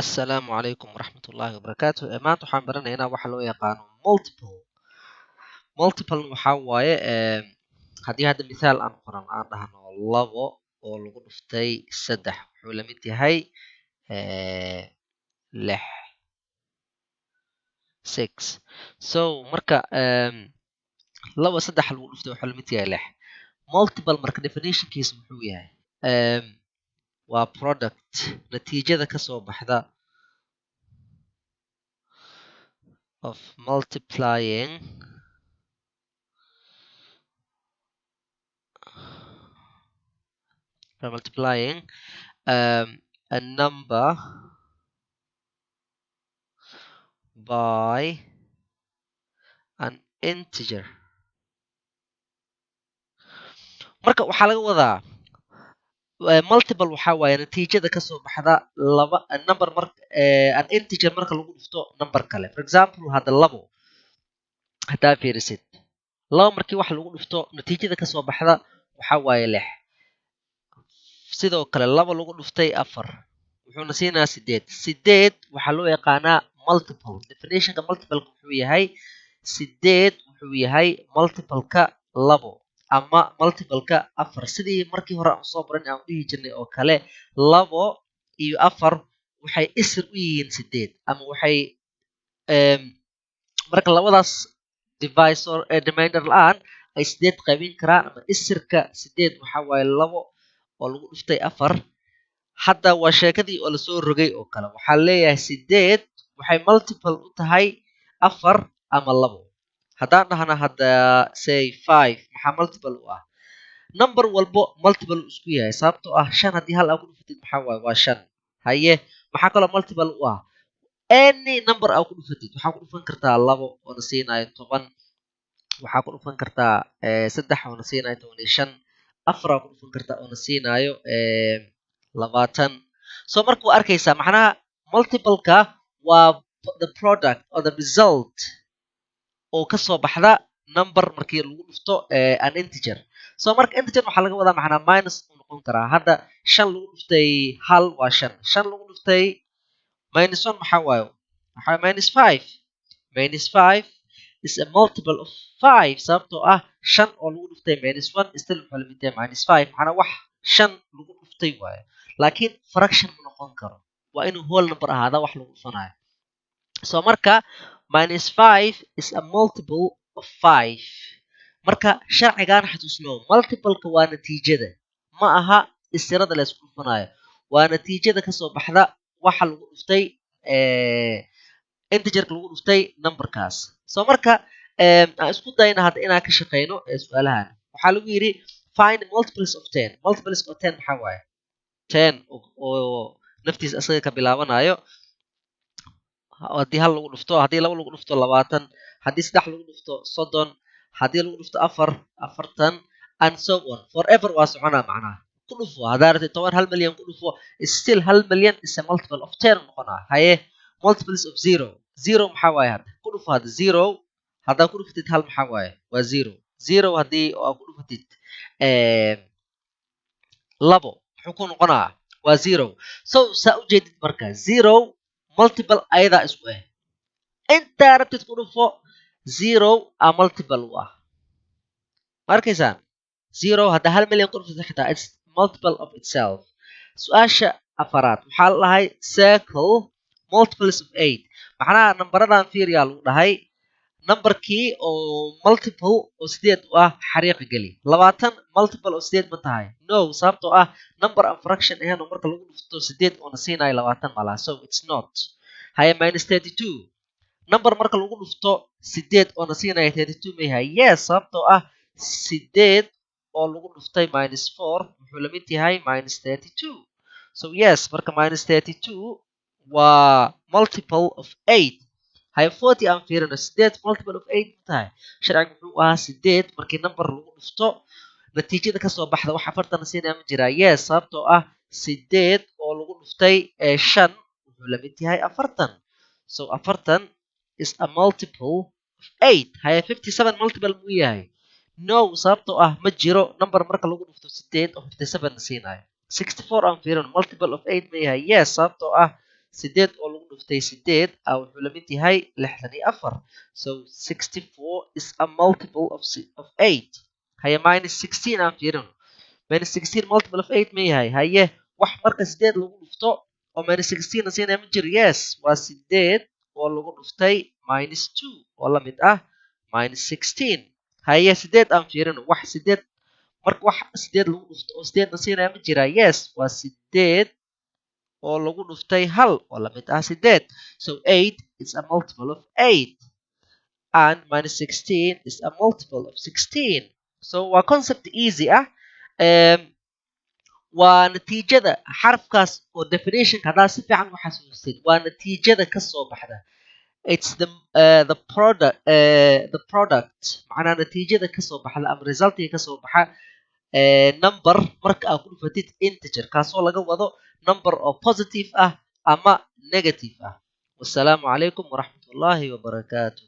Assalaamu calaykum waraxmatullaahi wabarakaatu. Maanta waxaan baranaynaa waxa loo yaqaano multiple. Multiple waxaa waaye, haddii hadda mithaal aan qoran, aan dhahno labo oo lagu dhuftay saddex wuxuu la mid yahay lix, six. So marka labo saddex lagu dhuftay wuxuu la mid yahay lix. Multiple marka definitionkiisa muxuu yahay? Waa product, natiijada kasoo baxda, of multiplying a number by an integer. Marka waxaa laga wadaa multiple waxaa waaye natiijada kasoo baxda laba number mar an integer marka lagu dhufto number kale. For example, hadda labo haddaa fiirisid, labo markii wax lagu dhufto natiijada kasoo baxda waxaa waaye lix. Sidoo kale labo lagu dhuftay afar wuxuuna siinayaa sideed. Sideed waxaa loo yaqaanaa multiple. Definitionka multipleka wuxuu yahay sideed wuxuu yahay multipleka labo ama multipleka afar. Sidii markii hore aan soo baran aan dhihi jirnay oo kale, labo iyo afar waxay isir u yihiin sideed, ama waxay marka labadaas divisor remainder la-aan ay sideed qaybin karaan, ama isirka sideed waxaa waaye labo oo lagu dhuftay afar. Hadda waa sheekadii oo lasoo rogay oo kale. Waxaa leeyahay sideed waxay multiple u tahay afar ama labo. Haddaan dhahna hadda say five, maxaa multiple u ah? Number walbo multiple uu isku yahay, sababtoo ah shan haddii hal aa ku dhufatid maxaa waaye? Waa shan. Haye, maxaa kaloo multiple u ah? Any number aa ku dhufatid. Waxaa ku dhufan kartaa labo oo na siinayo 10, waxaa ku dhufan kartaa saddex oo na siinayo 15, afar aa ku dhufan kartaa oo na siinayo 20. So marka waa arkaysaa macnaha multipleka waa the product or the result oo kasoo baxda number markii lagu dhufto an integer. So marka integer waxaa laga wadaa macnaa minus uu noqon karaa. Hadda shan lagu dhuftay hal waa shan. Shan lagu dhuftay minus one maxaa waayo? Waxaa minus five. Minus five is a multiple of five, sababtoo ah shan oo lagu dhuftay minus one still wuxuu la mid yahay minus five. Macnaa wax shan lagu dhuftay waayo, laakiin fraction ma noqon karo, waa inuu whole number ahaada wax lagu dhufanayo. So marka minus five is a multiple of five. Marka sharcigan xasuusno, multipleka waa natiijada, ma aha istirada la isku dhufanayo, waa natiijada kasoo baxda waxa lagu dhuftay integerka lagu dhuftay numberkaas. So marka aan isku dayna hadda inaan ka shaqeyno su-aalahan. Waxaa lagu yidhi find multiples of 10. Multiples of 10 maxaa waaye? 10 oo naftiisa asaga ka bilaabanayo, haddii hal lagu dhufto, haddii laba lagu dhufto 20, haddii saddex lagu dhufto 30, haddii lagu dhufto afar 40, and so on forever, waa soconaa. Macnaha ku dhufo haddaa rabtid 10, 1 milyan ku dhufo, still 1 milyan is a multiple of 10 noqonaa. Haye, multiples of zero. Zero maxaa waaye? Hadda ku dhufo, hadda zero haddaa ku dhufatid hal maxaa waaye? Waa zero. Zero haddii oo ku dhufatid labo muxuu ku noqonaa? Waa zero. So saa ujeedid marka zero multiple ayadaa isku ah. Intaa rabtid ku dhufo, zero a multiple u ah. Ma arkaysaan? Zero hadda 1 milyan ku dhufatid xitaa it's multiple of itself. Su-aasha afaraad waxaa la dhahay circle multiples of eight. Macnaha nambaradan fiiriyaa lagu dhahay, numberkii oo multiple oo sideed u ah xariiqa geli. 20 multiple oo sideed ma tahay? No, sababtoo ah number aan fraction ahayn oo marka lagu dhufto sideed oona siinayo 20 malaha, so it's not. Haye, minus 32, number marka lagu dhufto sideed oona siinayo 32 ma yahay? Yes, sababtoo ah sideed oo lagu dhuftay minus four wuxuu la mid yahay minus 32. So yes, marka minus 32 waa multiple of eight. Haye, 40 aan fiirino. Sideed multiple of eight ma tahay? Sharciga wuxuu ahaa sideed markii number lagu dhufto natiijada kasoo baxda wax 40 siinaya ma jiraa? Yes, sababtoo ah sideed oo lagu dhuftay shan wuxuu la mid yahay 40. So 40 is a multiple of eight. Haye, 57 multiple muu yahay? No, sababtoo ah ma jiro number marka lagu dhufto sideed oo 57 siinayo. 64 aan fiirino, multiple of eight ma yahay? Yes, sababtoo ah Sideed oo lagu dhuftay sideed ah wuxuu la mid yahay 64. So 64 is a multiple of 8. Haye, minus 16 aan fiirino. Minus 16 multiple of 8 ma yahay? Haye, wax marka sideed lagu dhufto oo minus 16 na siinaya ma jiro? Yes, waa sideed oo lagu dhuftay minus 2 oo la mid ah minus 16. Haye, sideed aan fiirino. Wax sideed marka, wax sideed lagu dhufto oo sideed na siinaya ma jira? Yes, waa sideed oo lagu dhuftay hal oo la mid ah sideed. So 8 is a multiple of 8 and minus 16 is a multiple of 16. So waa concept easy ah. Waa natiijada xarafkaas oo definitionka haddaad si fiican u xasuustid, waa natiijada ka soo baxda. It's the product, macnaha natiijada kasoo baxda ama resultiga kasoo baxa number marka aad ku dhufatid integer, kaasoo laga wado number oo positive ah ama negative ah. Wasalaamu calaykum waraxmatullaahi wabarakaatuh.